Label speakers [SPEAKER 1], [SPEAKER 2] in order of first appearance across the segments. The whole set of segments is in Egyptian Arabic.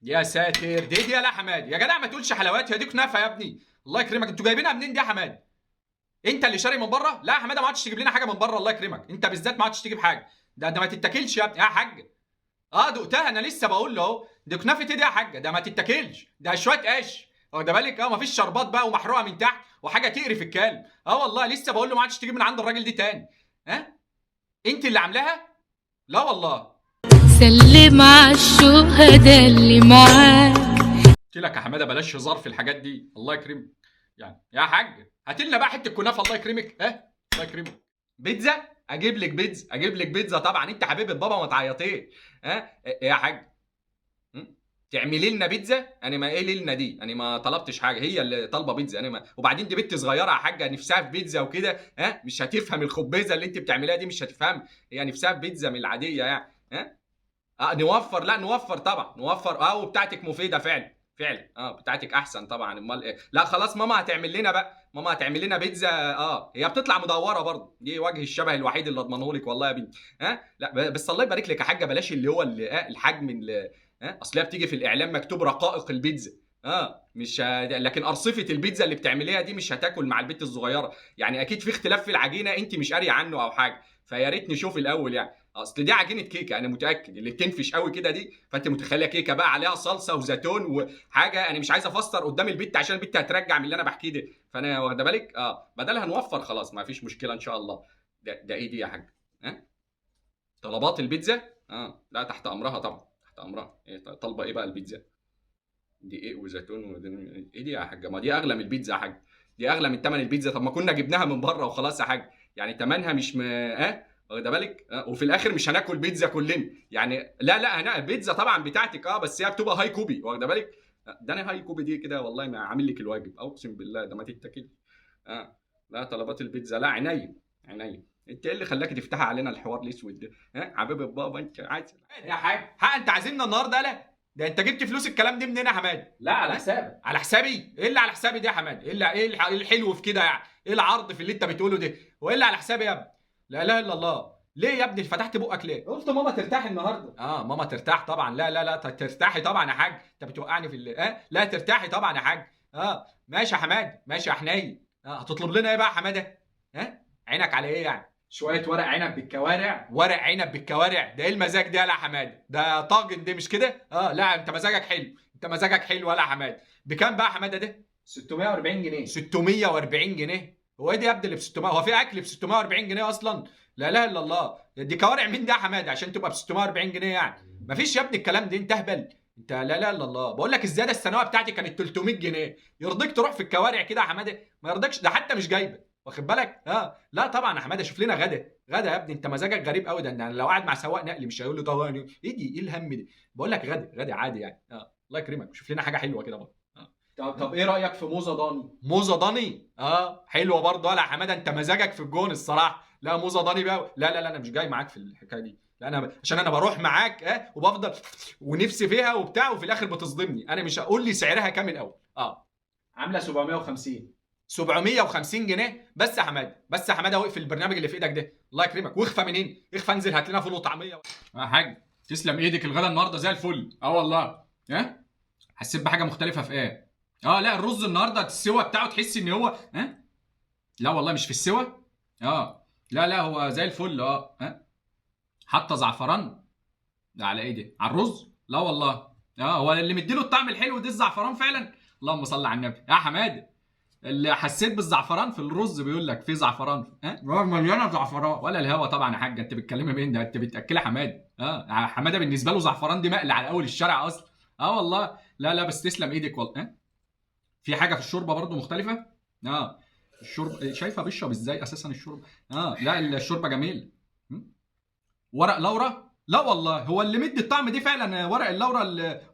[SPEAKER 1] يا ساتر، دي يا لا حماد يا جدع، ما تقولش حلوات، هي دي كنافه يا ابني. الله يكرمك، انتوا جايبينها منين دي يا حماد؟ انت اللي شاري من بره؟ لا يا حمادة ما عادش تجيب لنا حاجة من بره، الله يكرمك، انت بالذات ما عادش تجيب حاجة. ده ما تتاكلش يا ابني يا حاج. اه دقتها انا لسه بقول له اهو، دي كنافه ايه دي يا حاجة؟ ده ما تتاكلش، ده شوية قش، واخد بالك؟ اه مفيش شربات بقى ومحروقه من تحت وحاجه تقرف الكلب. اه والله لسه بقول له ما عادش تجيب من عند الراجل دي تاني. ها انت اللي عاملاها؟ لا والله.
[SPEAKER 2] سلم على الشهداء اللي معاك.
[SPEAKER 1] قلت لك يا حمادة بلاش هزار في الحاجات دي، الله يكرمك. يعني يا حاج هات لنا بقى حتة كنافه الله يكرمك. ها الله يكرمك. بيتزا؟ اجيب لك بيتزا، اجيب لك بيتزا طبعا، انت حبيبه بابا ما تعيطيش. ها يا حاج تعملي لنا بيتزا؟ انا ما ايه لنا دي، انا ما طلبتش حاجة، هي اللي طالبه بيتزا. انا ما... وبعدين دي بنت صغيرة يا حاجة نفسها في بيتزا وكده، ها مش هتفهم الخبيزه اللي انت بتعمليها دي، مش هتفهم، هي نفسها في بيتزا من العادية يعني. ها نوفر، لا نوفر طبعا، نوفر. اه وبتاعتك مفيدة فعلا فعلا، اه بتاعتك احسن طبعا. امال ايه؟ لا خلاص ماما هتعمل لنا بقى، ماما هتعمل لنا بيتزا. اه هي بتطلع مدورة برضه، دي وجه الشبه الوحيد اللي اضمنه لك والله يا بنتي. ها لا بس الله يبارك لك يا حاجة، بلاش اللي هو اللي الحجم اللي اصل هي بتيجي في الاعلام مكتوب رقائق البيتزا، مش لكن ارصفه البيتزا اللي بتعمليها دي مش هتاكل مع البت الصغيرة يعني، اكيد في اختلاف في العجينة انت مش قارية عنه او حاجة، فيا ريت نشوف الاول يعني. اصل دي عجينه كيكة انا متاكد اللي بتنفش قوي كده دي، فانت متخيله كيكة بقى عليها صلصه وزيتون وحاجه، انا مش عايز افسر قدام البت عشان البت هترجع من اللي انا بحكيه ده، فانا واخده بالك؟ بدلها نوفر خلاص ما فيش مشكلة ان شاء الله. ده ايه دي يا حاج؟ ها طلبات البيتزا؟ لا تحت امرها طبعا، تحت امرها. ايه طالبه ايه بقى البيتزا دي؟ ايه وزيتون ايه دي يا حاجة؟ ما دي اغلى من البيتزا يا حاج، دي اغلى من ثمن البيتزا. طب ما كنا جبناها من بره وخلاص يا حاج، يعني ثمنها مش واخده بالك؟ وفي الاخر مش هناكل بيتزا كلنا يعني. لا لا هنا البيتزا طبعا بتاعتك بس هي بتبقى high copy، واخده بالك؟ ده انا high copy دي كده والله ما عامل لك الواجب، اقسم بالله ده ما تتاكل. لا طلبات البيتزا لا، عينيا عينيا. انت ايه اللي خلاك تفتح علينا الحوار الاسود ده؟ ها حبيب بابا انت عايز يا حاج؟ ها انت عازمنا النهارده؟ لا ده انت جبت فلوس الكلام دي منين يا حماد؟
[SPEAKER 3] لا على حسابك.
[SPEAKER 1] على حسابي؟ ايه اللي على حسابي ده يا حماد؟ ايه اللي ايه الحلو في كده يعني؟ ايه العرض في اللي انت بتقوله ده؟ وايه اللي على حسابي يا ابني؟ لا اله الا الله. ليه يا ابني فتحت بقك ليه؟
[SPEAKER 3] قلت ماما ترتاح النهارده.
[SPEAKER 1] ماما ترتاح طبعا. لا لا لا ترتاحي طبعا يا حاج، انت بتوقعني في اللي لا ترتاحي طبعا يا حاج. ماشي يا حماد، ماشي يا حنين. هتطلب لنا ايه بقى يا حمادة؟ عينك على ايه يعني؟ شوية ورق عنب بالكوارع. ورق عنب بالكوارع، ده ايه المزاج ده يا حماد؟ ده طاجن ده مش كده؟ لا انت مزاجك حلو، انت مزاجك حلو يا حماد. بكام بقى يا حمادة ده؟
[SPEAKER 3] 640 جنيه.
[SPEAKER 1] 640 جنيه؟ هو ايه ده يا ابني اللي ب 600؟ هو في اكل ب 640 جنيه اصلا؟ لا اله الا الله. دي كوارع مين ده يا حمادة عشان تبقى ب 640 جنيه يعني؟ مفيش يا ابني الكلام ده، انت اهبل انت. لا لا الا الله. بقول لك الزيادة السنوية بتاعتي كانت 300 جنيه، يرضيك تروح في الكوارع كده يا حمادة؟ ما يرضيكش، ده حتى مش جايبه، واخد بالك؟ لا طبعا يا حمادة شوف لنا غدا. غدا يا ابني انت مزاجك غريب قوي ده، انا لو قاعد مع سواق نقل مش هيقول له طبعا ايه دي، ايه الهم ده؟ بقول لك غدا، غدا عادي يعني. الله يكرمك، شوف لنا حاجة حلوة كده برضه.
[SPEAKER 3] طب ايه رايك في موزة ضاني؟
[SPEAKER 1] موزة ضاني؟ حلوة برضه. لا يا حمادة انت مزاجك في الجون الصراحة. لا موزة ضاني بقى، لا لا لا انا مش جاي معاك في الحكاية دي، لا انا عشان انا بروح معاك وبفضل ونفسي فيها وبتاع، وفي الاخر بتصدمني. انا مش هقول لي سعرها كام الاول.
[SPEAKER 3] عامله 750.
[SPEAKER 1] 750 جنيه بس يا حمادة، بس يا حمادة وقف البرنامج اللي في ايدك ده الله يكرمك. واخفى منين؟ اخفى انزل هات لنا فول وطعميه. يا حاج تسلم ايدك، الغدا النهارده زي الفل. والله. حسيت بحاجة مختلفة في ايه؟ لا الرز النهارده السوا بتاعه تحس ان هو لا والله مش في السوا. لا لا هو زي الفل. حاطه زعفران ده على ايه ده؟ على الرز؟ لا والله. هو اللي مديله الطعم الحلو ده الزعفران فعلا. اللهم صل على النبي يا حمادة. اللي حسيت بالزعفران في الرز بيقول لك في زعفران.
[SPEAKER 3] مليانة زعفران.
[SPEAKER 1] ولا الهوا طبعا يا حاجة، انت بتكلمي مين ده؟ انت بتاكلي حمادة. حمادة بالنسبة له زعفران دي مقلي على اول الشارع اصلا. والله. لا لا بس تسلم ايدك والله. في حاجة في الشوربة برضو مختلفة. الشوربة شايفه بيشرب ازاي اساسا الشوربة. لا الشوربة جميل. ورق لورا؟ لا والله هو اللي مدي الطعم دي فعلا ورق اللورا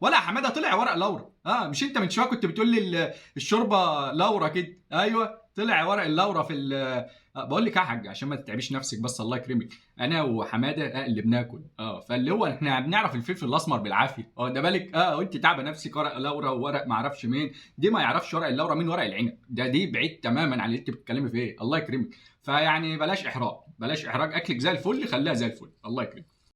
[SPEAKER 1] ولا حمادة طلع ورق لورا. مش انت من شوية كنت بتقول لي الشوربة لورا كده؟ ايوه طلع ورق اللورا في بقول لك يا حاج عشان ما تتعبيش نفسك بس الله يكرمك، انا وحماده اللي بناكل فاللي هو احنا بنعرف الفلفل الاسمر بالعافية. ده بالك؟ وانت تعبه نفسك ورق لورا وورق ما اعرفش مين، دي ما يعرفش ورق اللورا مين ورق العنب ده، دي بعيد تماما عن اللي انت بتتكلمي فيه. الله يكرمك. فيعني بلاش احراج، بلاش احراج، اكلك زي الفل خليها زي الفل. الله يكرمك.